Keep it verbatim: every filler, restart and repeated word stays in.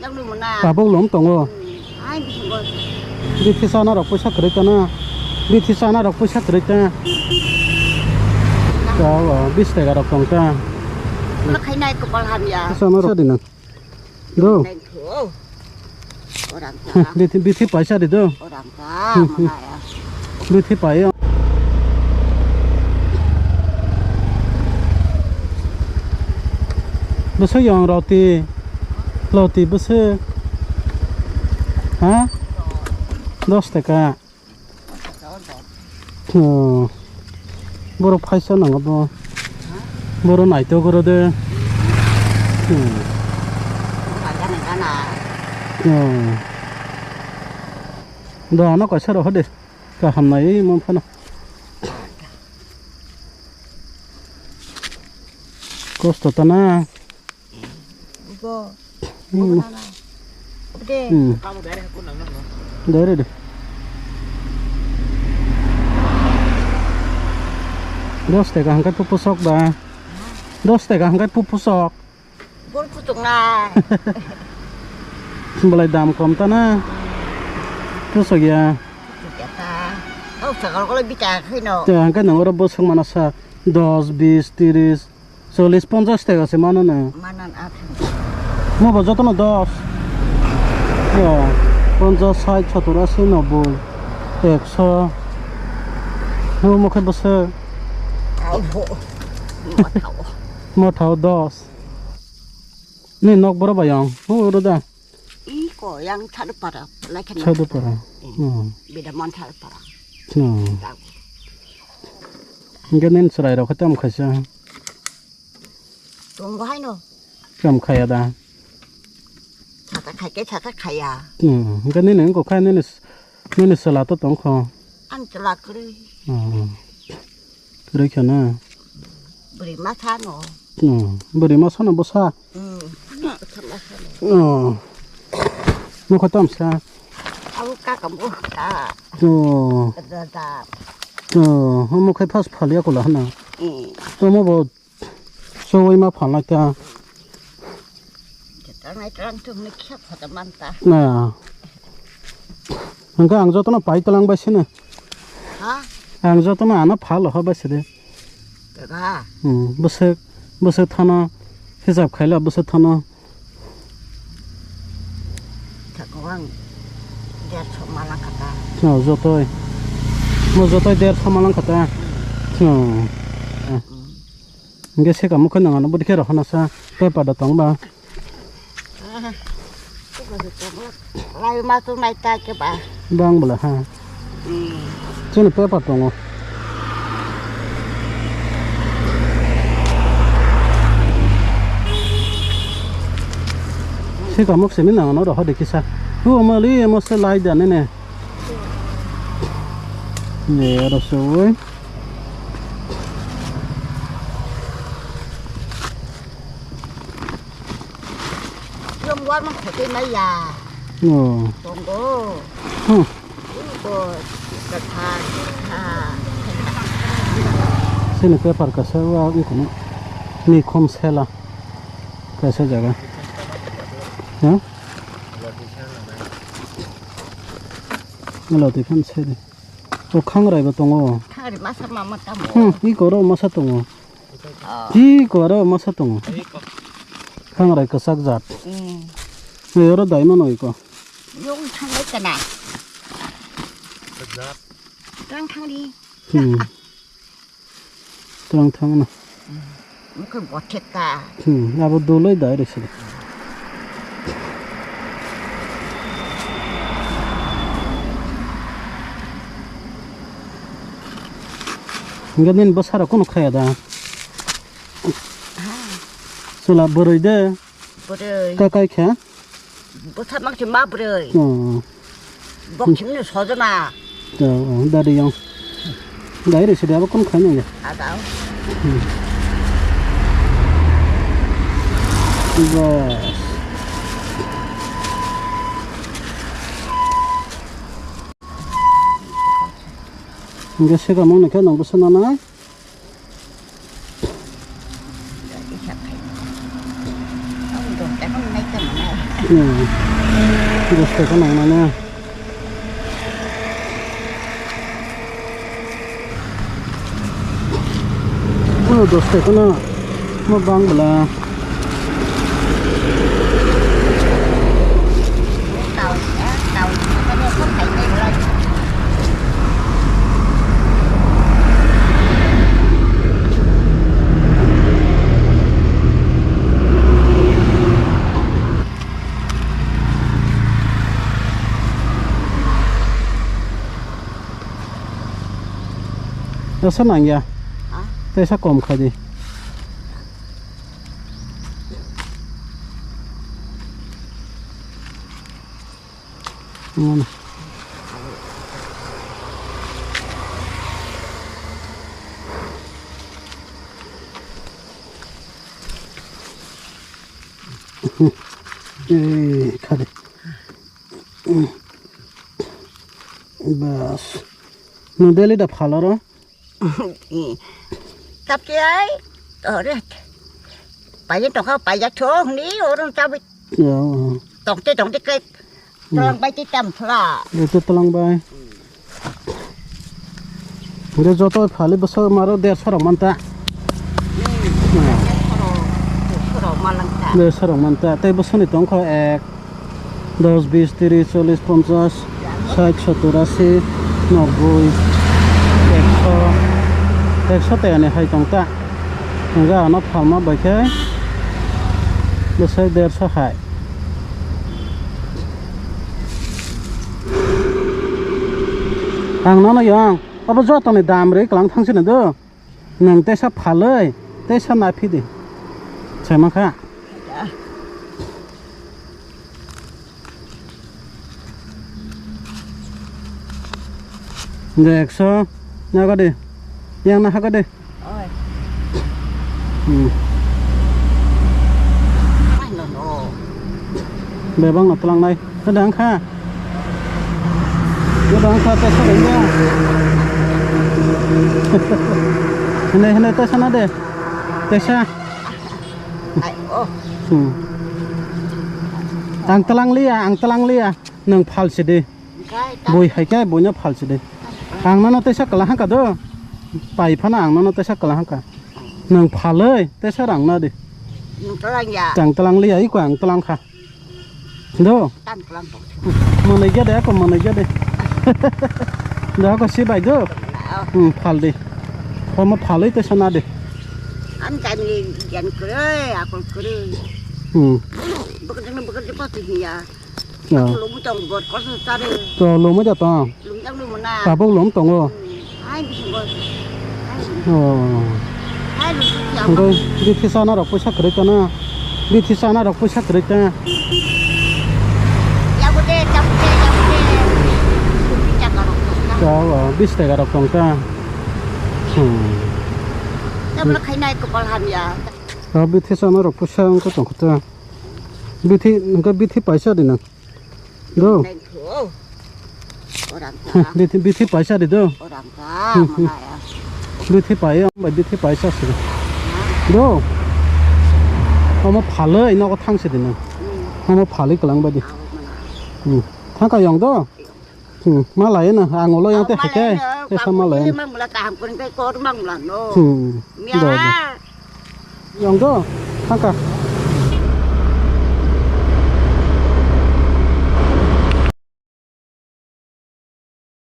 Tabuk lom tongo. Ai, bisingo. Bithi sana rok puisa kwrwi kana. Bithi sana rok puisa kwrwi ta. Tawa, bis taka rok tong ta. Wala khainai kopal hamya. Sana rok. Sadi nang. Do. Thank you. Orang ta. Bithi, bithi paisa di do. Orang ta, mana ya. Bithi pai. Bwswk yang roti. Roti bwswk. Ha? Dos taka. Oh. Borok phaisa nango bo. Borok naitok oro de. Hmm. Oh. Do ano kaisa roho de. Kaham nai mon phano. Kosto tana. Go. Hmm. Go na na. Oke. Hmm. Dai re de. Dos taka hangkai pupusok ba. Dos taka hangkai pupusok. Bol putuk na. Belai dam kom ta na. Pusok ya. Putuk ya ta. Oh, sakal kolo bita khino. Te hangkai nang oro bosong mana sa dos, bis, tiris. Chollish, ponchash taka se mano na. Manan athang. Mo bo jotono dos. Ya, ponchash, sait, sottor, asi, nobboi, ekso. Mo mo khe bwswk. Abo. Mothao. Mothao dos. Ni nok boro bayong. Hu ro da. Iko yang Chadupara, laikhan. Chadupara. Hmm. Hmm. Bida mon Chadupara. Hmm. Hingke nin chwrai rok khe tamo khaisa. Tongo haino. Kam khaya da. Saka khaike saka khaya. Hmm. Hingke nini wngkha nini, nini chwla to tongkho. Ang chwla kwrwi. Hmm. Kwrwi khe na? Bwrwi masa no. Hmm. Bwrwi masa no bwsa? Hmm. Bwsa masa no. Oh. Nokho tamsa? Abo kaka bo ka. Oh. Dada. Oh, omo khai phas phalia kula hana. Hmm. Tomo bo chowai ma phalai ta. Tangai tang tung ni khe phata manta. Na. Hingke ang jotono pai talang bai sini. Ha? Ang jotono ano phalo ha bai sidi. Tega. Hmm, bwswk, bwswk thano hisab khaila bwswk thano. Thakowang derso malang kata. No, jotoi. Mo jotoi derso malang kata. Hmm. No. Hmm. Hingke seka mokhe nang ano bwdikhe rw hwnasa paper da tong ba. Lai ma tu nai ta ke ba. Bang bwla ha. Hmm. Chini paper tongo. Seka mok simi nang ano rw hwdi kisa. Hu mali emo se lai da nene. Ne aro se oi. Yung wa mang khote maya. Oh. Tongo. Hmm. Iko, kata, kata. Sini paper kasa wa ungkono. Ni khom sela. Kasa jaga. Ha? Alo, tikan sede. O khangrai bo tongo. Khangrai masa mama tamo. Hmm, iko ro masa tongo. Oh. Iko ro masa tongo. Khangrai kwchak jat. Hmm. Ni oro dai mano iko. Yung thangai kana. Kwchak jat. Tang thangri. Hmm. Twlang thangna. Mokhe botheka. Hmm, abo duloi dai rwsidi. Hingke nini bwsarok kunu khaya da? Chwla bwrwi de. Bwrwi. Kakai kha? Bwsa mangsi ma bwrwi. Oh. Bok simni sojona. Oh, oh, dari yang. Dari sida abo kon khaina ya. Ada. Hmm. Bas. Hingke sega mangni khe nang bwsa nanai. Ang dong, takon nai tamo nai. Hmm. Dos taka nang nang ya. Oh, dos taka na. Ma bang bela. Asa nang ya? Ha? Tesa kom kha di. Mana? Eh, kha di. Bas. Nwng daily da phal oro? Tapti ai, ore. Paye tongkha, paye thong ni, orang cabi. Ya. Tongte, tongte ke, tolong bai ti tam phla. Itu tolong bai. Ore joto phali bwswk maro derso rok manta. Derso rok malangta. Derso rok manta. Tei bwswkni tongkha ek. Dos, bis, tiris, chollis, ponchas, sait, sottor, asi, nobboi, ekso, ekso tayani hai tong ta. Hwnba ano phalma bai khe bwsai derso hai. Ang nono yang, abo jotoni dam rwi kwlang thang sini do. Nwng tesa phalwi, tesa naphidi. Saima kha. De ekso, naga de. Yang na haga de. Oi. Hmm. Ai, no, no. Bebang no tlangnai. Ada angkha. Ada angkha, tesa benda. Hene, hene, tesa na de. Tesa. Ai, oh. Hmm. Ang tlang liya, ang tlang liya. Nwng phal sidi. Bui hai khe buino phal sidi. Ang nono tesa kala hangka do. Pai phano ang nono tesa kala hangka. Nwng phalwi tesa rang na di. Nwng tlang ya. Ang tlang liya, iko ang tlang kha. Do. Tan klang tong. Manai gede, ako manai gede. Do, ako si bai do. Hmm, phal di. Komo phalwi tesa na di. Ang kami yan kere, ako kere. Hmm. Bekerja, bekerja pasti ya. Ya. Lum tong bor kos tare. To lum ja tong. Lum tang lum na. Tabuk lum tongo. Hmm. Hai bisingo. Oh. Hai lum ya. Hingke bithi sana rok puisa kwrwi kana. Bithi sana rok puisa kwrwi kana. Ya gode, ya gode, ya gode. Bithi sana rok puisa. Ya, oh, bis taka rok tong ta. Hmm. Tabla khainai kopal hamya. Ah, bithi sana rok puisa wngkha tong kha ta. Bithi, hingke bithi paisa di nang. Do. Nai thu. Orang ka. Bithi, bithi paisa di do. Orang ka, hmm, hmm, mana ya? Bithi pai, ang bai bithi paisa sini. Do. Omo phalwi nogo thang sidi nang. Hmm. Omo phalwi kwlang bai di. Abo mana. Hmm. Thangka yong do. Hmm. Ma lai na, ang ulo yang te hai ke. Tesa ma lai. Mang mula kaham kun kai kor mang mula no. Hmm. Ya. Do, do. Yong do, thangka.